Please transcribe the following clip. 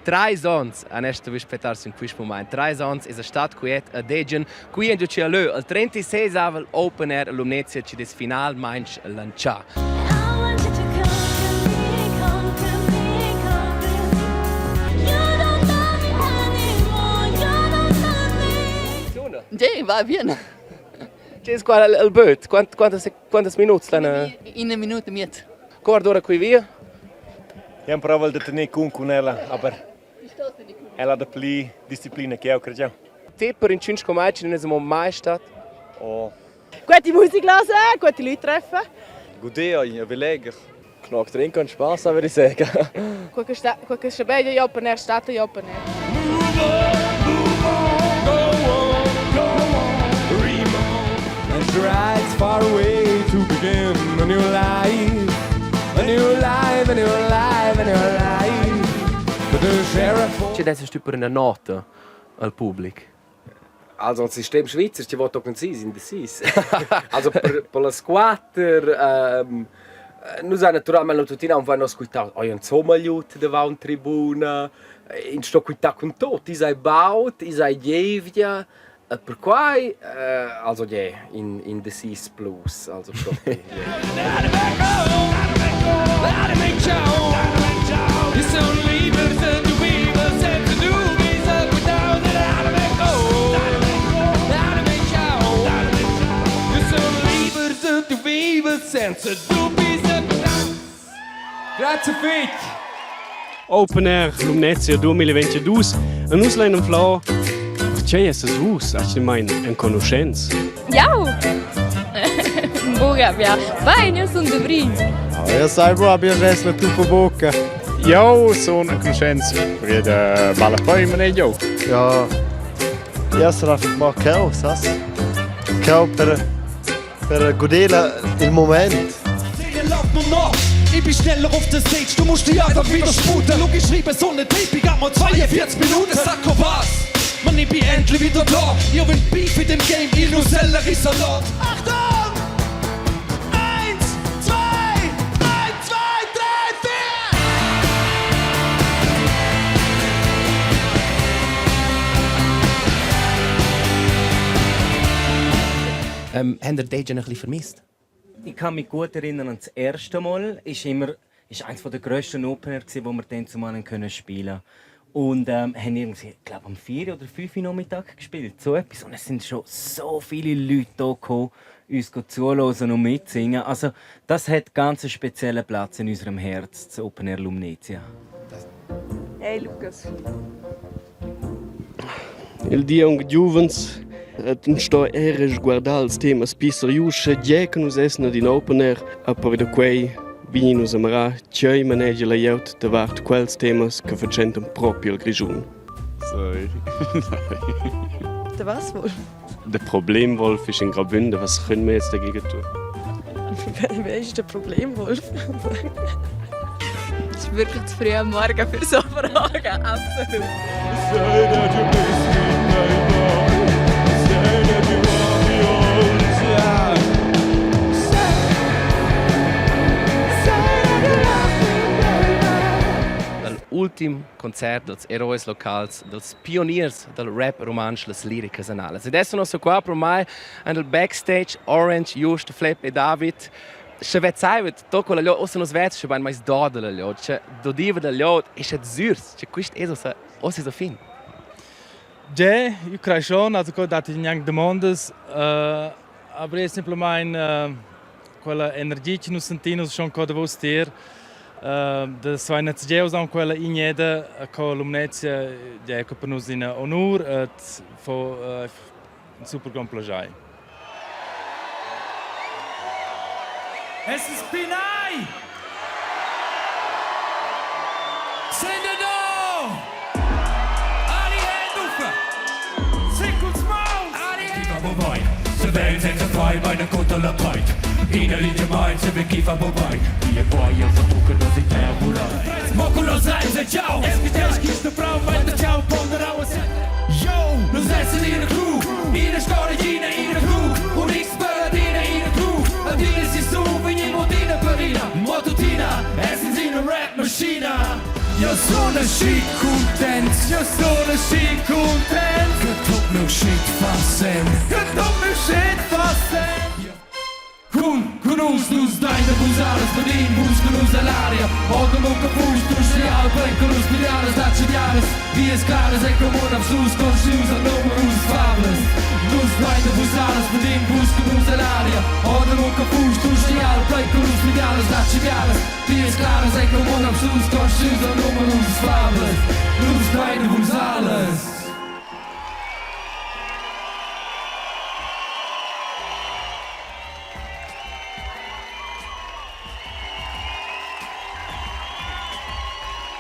Trais ons han es stuvü spettar sün quist mumaint. Trais ons esa stat quiet a Degen. Qui ingio chi ha lö al 36avel Open Air Lumnezia chi'd es finalmaing lantschà. Sì, va bien. Che es qua il böt? Quant, quantas, quantas minuts l'han? Ina minuta miez. Guarda ora qui via. Io provo da tener cun cun ella, aber ella ha dapli disciplina che eu, crei. Te per in 5 mai non es amo mai stat. Oh. Gute Musik hören, gute Leute treffen. Goder, ich will leger. Knack trinken und Spaß haben, würde ich sagen. Qualche bella Open Air, Stadt Open Air. Rides far away to begin a new life, a new life, a new life, a new life. But the sheriff. Che dess stü per üna nota al public? Also il sistem svizzer ci vota con sis in decis. Also per las quatter nus ha naturalmente tuttina un vain ascoltau oi insomma gliut davant tribuna, in sto quittar cun tot, is ei baud, is ei gievgia e perquai also yeah, in in decis plus, also propi. Grazie fetg! Open Air Lumnezia 2022 e nus lein anflar Tgei essas vus atgnamein enconuschents? Jau! Buca bia. Bein, io sun de Vrin. Io sai bu abbia res la tuppa bocca. Io sun enconuschents per da ballapei manegiau. Ja, ja sarà ma cheu, sas? Cheu per per goder il moment. Ich bin schneller auf der Stage, du musst dich einfach wieder sputen. Schau, ich schreibe so eine Tape, ich gab mal 42 Minuten. Sag was, Mann, ich bin endlich wieder da. Ihr wollt Beef in dem Game, ich nur Selleriesalat. Achtung! Eins, zwei, eins, zwei, drei, vier! Habt ihr Degen ein bisschen vermisst? Ich kann mich gut erinnern an das erste Mal. Ist immer ist eines der grössten Open Air gewesen, wo wir dann zumal können spielen. Und haben irgendwie, ich glaube am 4 oder 5 Uhr Nachmittag gespielt, so etwas. Und es sind schon so viele Leute da gekommen, uns zuhören und mitsingen. Also das hat ganz einen speziellen Platz in unserem Herz, das Open Air Lumnezia. Hey Lukas. Il di aunc giuvens ed sto era sguardar els temas pli serius, sche gie che nus essen ad in open air, a per da quei vegnin nus a mirar tgei manegia la glieud davart quels temas che fatschentan propi il Grischun. Sorry. Der was wohl? Der Problemwolf ist in Graubünden, was können wir jetzt dagegen tun? Wer ist der Problemwolf? Es ist wirklich zu früh am Morgen für so Fragen, absolut. Say that you miss me, baby. Say that you want me all the time. Say, say that you love me, baby. L'ultim concert dels erois locals, dels pioniers dal rap rumantsch, las liricas analas. Ed adesso nosso qua pro mai an il backstage Orange, Just, Flepp e David. Sche vezzaivet tocco la glieud, ossa nus vez sche bain mais do dalla glieud, sche dodiva da glieud e sche zürs, sche quist es ossa, ossa es a fin. Ge, io crei schon, also co dat gnanc domondas, aber è semplamein quella energia che nus sentin nus schon co davos tier, da svein nizzegiaus aunc quella igneda co Lumnezia, ja, co per nus ina honur et fo un super grond plaschair. Es ist Pinai! Sind ihr da? Alle Hände auf! Sickles Maus! Alle Hände! Se ven senza fai mai na conta la breit. Ina linea mai se ve chi fa vorbei. Wir voglio vertucken dass ich terrorei. Mokulos reise ciao! Es gibt erst Kiste Frau, weil der Ciao ponderau Yo, nus essen in der Crew, in der Stade, in der Crew und ich spöre in der Crew. Adina si su, veniamo dina perina, mototina, essen sie eine Rap-Maschine. Yo, sun aschi cuntents, Io sun aschi cuntent Che tut meu shit fa senn Che tut meu shit fa senn Cun, cun nus, nus dain da busaras, venin vus cun nus all'aria Oga mucca fus, tu schlial, plein con nus pigliadas da civialas Vias claras e commun absus, conscius a numerusas fablas Nus dain da busaras, venin vus cun nus all'aria Oga mucca fus, tu schlial, plein con nus pigliadas da civialas Vias claras e commun absus, conscius a numerusas fablas Nus dain da busalas.